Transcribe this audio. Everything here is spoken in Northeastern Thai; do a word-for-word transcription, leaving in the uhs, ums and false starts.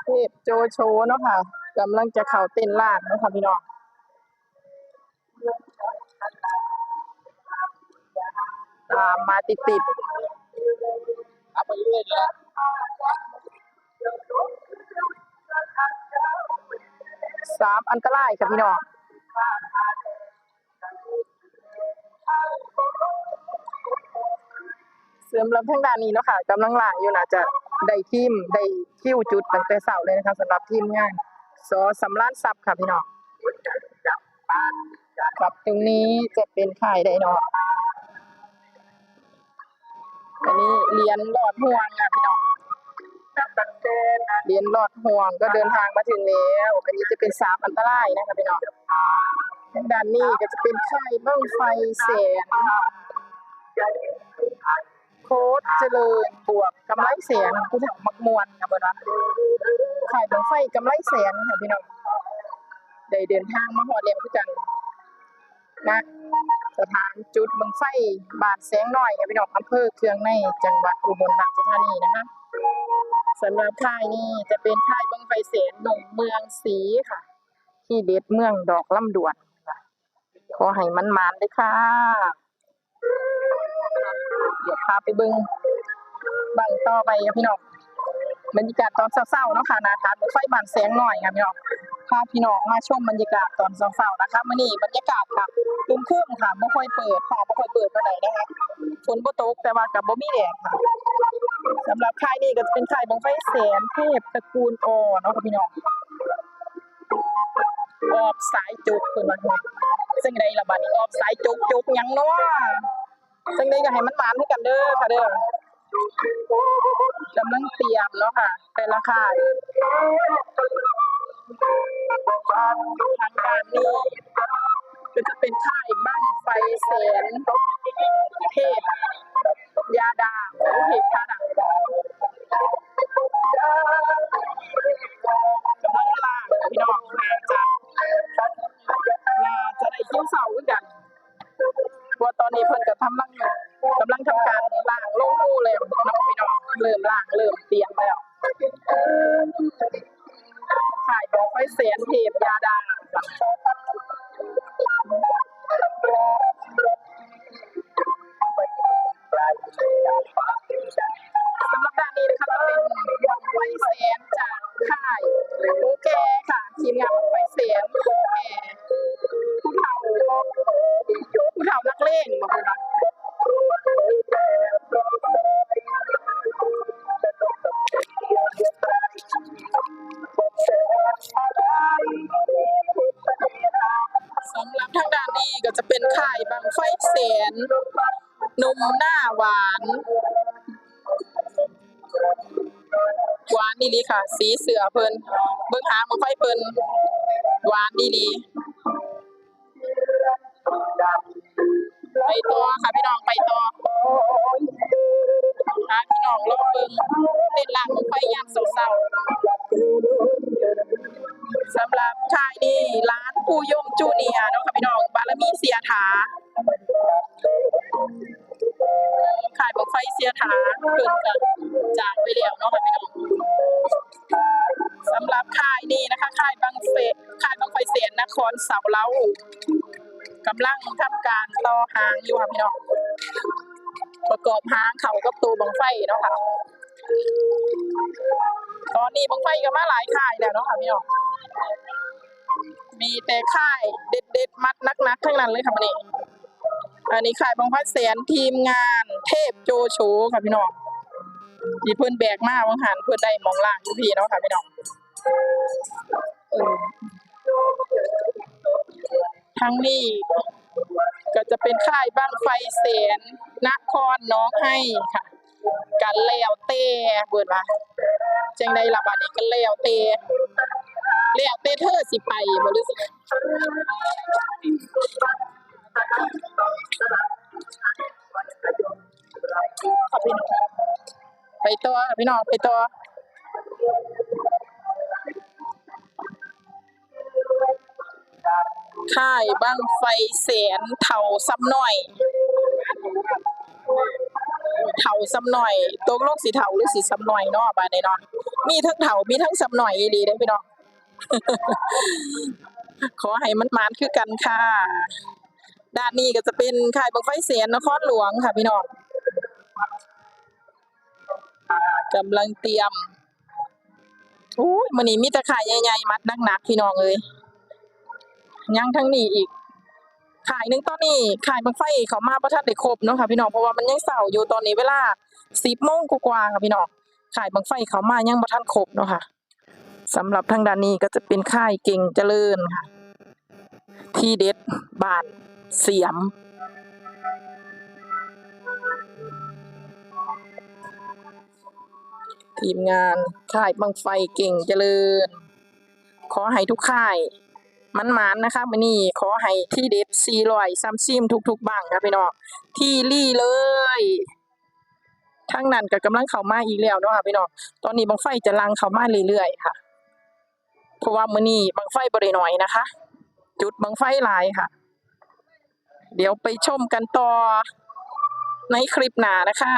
เทพโจโฉเนาะค่ะ กำลังจะเข้าเต็นท์ล่างเนาะค่ะพี่น้อง ตามมาติดๆ เอาไปเรื่อยเลย สามอันตรายค่ะพี่น้อง สำหรับทางด้านนี้เนาะค่ะ กำลังล่างอยู่ น่าจะได้ทีม ได้คิวจุดตั้งแต่เช้าเลยนะคะ สำหรับทีมงาน ส.สำราญทรัพย์ค่ะพี่น้อง ครับ ตรงนี้จะเป็นค่ายไดโน อันนี้เหรียญลอดห่วงค่ะพี่น้อง เหรียญลอดห่วงก็เดินทางมาถึงแล้ว อันนี้จะเป็นสามอันตรายนะคะพี่น้อง ด้านนี้ก็จะเป็นค่ายบั้งไฟแสน โค้ชเจริญบวกกำไรแสน ผู้เฒ่ามักม่วนค่ะเพิ่นว่า ค่ายบั้งไฟกำไรแสนค่ะพี่น้อง ได้เดินทางมาฮอดแล้วคือกัน ณ สถานจุดบั้งไฟบ้านแสงน้อยค่ะพี่น้อง อำเภอเคืองใน จังหวัดอุบลราชธานีนะคะ สำหรับค่ายนี้จะเป็นค่ายบั้งไฟแสนหนุ่มเมืองศรีค่ะ ทีเด็ดเมืองดอกลำดวนค่ะ ขอให้หมานๆ เด้อค่ะ เดี๋ยวพาไปเบิ่งบั้งต่อไปค่ะพี่น้อง บรรยากาศตอนเช้าๆ เนาะค่ะ หน้าฐานบั้งไฟบ้านแสงน้อยค่ะพี่น้อง พาพี่น้องมาชมบรรยากาศตอนเช้าๆ นะคะ มื้อนี้บรรยากาศค่ะ ครึ้มๆ ค่ะ บ่ค่อยเปิด ฟ้าบ่ค่อยเปิดปานใดนะคะ ฝนบ่ตก แต่ว่าก็บ่มีแดดค่ะ สำหรับค่ายนี้ก็จะเป็นค่ายบั้งไฟแสนเทพตระกูล อ. เนาะค่ะพี่น้อง ออบสายจุกเพิ่นว่า จั่งใดล่ะบัดนี้ ออบสายจุก จุกหยังเนาะ จั่งใดก็ให้มันหมานคือกันเด้อค่ะเด้อ กำลังเตรียมเนาะค่ะ แต่ละค่าย ทางด้านนี้ก็จะเป็นค่ายบั้งไฟแสนเทพยาดา โอ้ย พระดัง กำลังล่างพี่น้อง น่าจะ น่าจะได้คิวเช้าคือกัน เพราะว่าตอนนี้เพิ่นก็กำลัง กำลังทำการล่างลงฮูแล้วเนาะพี่น้อง เริ่มล่าง เริ่มเตรียมแล้ว ค่ายบั้งไฟแสนเทพยาดา สำหรับด้านนี้นะคะ จะเป็นบั้งไฟแสนจากค่ายโอแกค่ะ ทีมงานบั้งไฟแสนโอแก ผู้เฒ่า ผู้เฒ่านักเลงบอกเลยว่า สำหรับทางด้านนี้ก็จะเป็นค่ายบั้งไฟแสน หนุ่มหน้าหวาน หวานอีหลีค่ะ สีเสื้อเพิ่น เบิ่งหางบั้งไฟเพิ่น หวานอีหลี ไปต่อค่ะพี่น้อง ไปต่อ พาพี่น้องลองเบิ่งเต้นล่างบั้งไฟยามเช้าๆ สำหรับค่ายนี้ หลานปู่ยงจูเนียร์เนาะค่ะพี่น้อง บารมีเสียถา ค่ายบั้งไฟเสียถา เพิ่นก็จากไปแล้วเนาะค่ะพี่น้อง สำหรับค่ายนี้นะคะ ค่ายบั้งเฟ ค่ายบั้งไฟแสนนครเสาเล้า กำลังทำการต่อหางอยู่ค่ะพี่น้อง ประกอบหางเข้ากับตัวบั้งไฟเนาะค่ะ ตอนนี้บั้งไฟก็มาหลายค่ายแล้วเนาะค่ะพี่น้อง มีแต่ค่ายเด็ดๆ มัดหนักๆ ทั้งนั้นเลยค่ะมื้อนี้ อันนี้ค่ายบั้งไฟแสน ทีมงานเทพโจโฉค่ะพี่น้อง ที่เพิ่นแบกมาหว่างหั้น เพิ่นได้หม่องล่างอยู่พี้เนาะค่ะพี่น้อง เออ ทางนี้ก็จะเป็นค่ายบั้งไฟแสนนครหนองไฮค่ะ ก็แล้วแต่เพิ่นว่า จั่งใดล่ะบัดนี้ ก็แล้วแต่ แล้วแต่เธอสิไปบ่ หรือสิ ไปต่อค่ะพี่น้อง ไปต่อ ค่ายบั้งไฟแสนเฒ่าซ้ำน้อย เฒ่าส่ำน้อย ตกลงสิเฒ่าหรือสิส่ำน้อยเนาะ บาดนี้เนาะ มีทั้งเฒ่า มีทั้งส่ำน้อยอีหลีเด้อพี่น้อง ขอให้มันหมานคือกันค่ะ ด้านนี้ก็จะเป็นค่ายบั้งไฟแสนนครหลวงค่ะพี่น้อง กำลังเตรียม อู้ย มื้อนี้มีแต่ค่ายใหญ่ๆ มัดหนักๆ พี่น้องเอ้ย ยังทั้งนี้อีก ค่ายหนึ่งตอนนี้ ค่ายบั้งไฟเข้ามาบ่ทันได้ครบเนาะค่ะพี่น้อง เพราะว่ามันยังเช้าอยู่ ตอนนี้เวลาสิบโมงกว่าๆ ค่ะพี่น้อง ค่ายบั้งไฟเข้ามายังบ่ทันครบเนาะค่ะ สำหรับทางด้านนี้ก็จะเป็นค่ายเก่งเจริญค่ะ ทีเด็ดบ้านเสียม ทีมงานค่ายบั้งไฟเก่งเจริญ ขอให้ทุกค่ายหมานๆ นะคะ มื้อนี้ขอให้ทีเด็ดสี่ร้อยซ้ำซิมทุกๆ บั้งค่ะพี่น้อง ที่ลี่เลย ทางนั้นก็กำลังเข้ามาอีกแล้วเนาะค่ะพี่น้อง ตอนนี้บั้งไฟจะหลั่งเข้ามาเรื่อยๆ ค่ะ เพราะว่ามื้อนี้บั้งไฟบ่ได้น้อยนะคะ จุดบั้งไฟหลายค่ะ เดี๋ยวไปชมกันต่อในคลิปหน้านะคะ